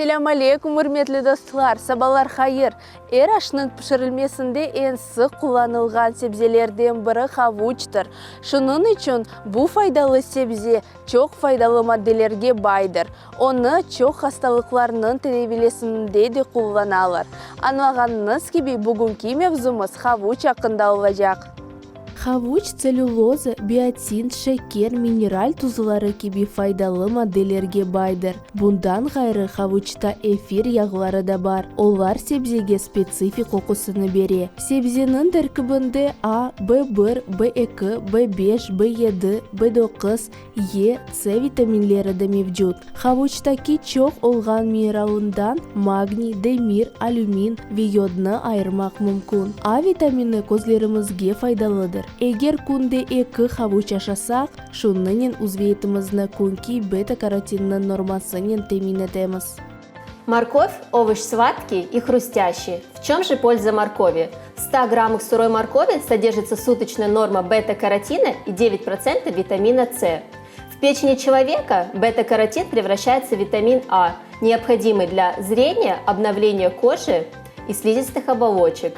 Selâm aleykum, ürmetli dostlar! Sabalar hayır! Er aşnıñ pişirilmesinde eñ sıq qullanılğan sebzelerden biri havuçtır. Şunıñ içün bu faydalı sebze çoq faydalı maddelerge baydır. Onı çoq hastalıqlarnıñ tedaviylesinde de qullanalar. Añlağanıñız kibi, bugünki mevzumız havuç aqqında olacaq. Havuç tsellüloza, biotin, şeker, mineral tuzları kibi faydalı maddelerge baydır. Bundan ğayrı, havuçta efir yağları da bar, olar sebzege spetsifik qoqusını bere. Sebzeniñ terkibinde A, B bir, B eki, B beş, B yedi, B doquz, E, C vitaminleri de mevcut. Havuçtaki çoq olğan mineralından magniy, demir, alümin ve yodnı ayırmaq mümkün. A vitamini közlerimizge faydalıdır. Eger künde eki havuç aşasaq, şunınen uzviyetimizni künki beta-karotinniñ normasınen temin etemiz. Морковь – овощ сладкий и хрустящий. В чем же польза моркови? В 100 граммах сырой моркови содержится суточная норма бета-каротина и 9% витамина С. В печени человека бета-каротин превращается в витамин А, необходимый для зрения, обновления кожи и слизистых оболочек.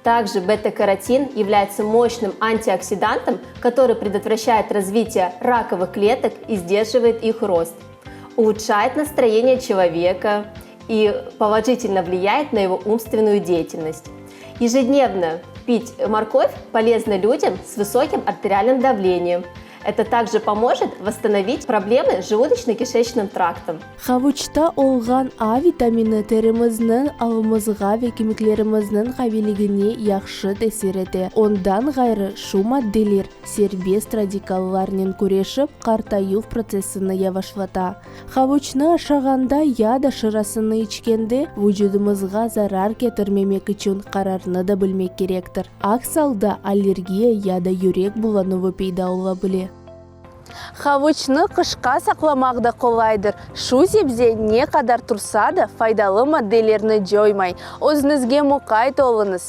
Также бета-каротин является мощным антиоксидантом, который предотвращает развитие раковых клеток и сдерживает их рост улучшает настроение человека и положительно влияет на его умственную деятельность. Ежедневно пить морковь полезно людям с высоким артериальным давлением. Это также поможет восстановить проблемы с желудочно-кишечным трактом. Havuçta olğan A vitamini terimizniñ alımızğa ve kemiklerimizniñ qaviyligine yahşı tesir ete. Ondan ğayrı, şu maddeler serbest radikallarnen küreşip, qartayuv protsessini yavaşlata. Havuçnı aşağanda ya da şırasını içkende, vucudımızğa zarar ketirmemek içün qararnı da bilmek kerektir. Aks alda allergiya ya da yürek bulanuvı peyda ola bile. Havuçnı qışqa saqlamaq da qolaydır. Şu sebze ne qadar tursa da, faydalı maddelerni coymay. Özüñizge muqayt oluñız!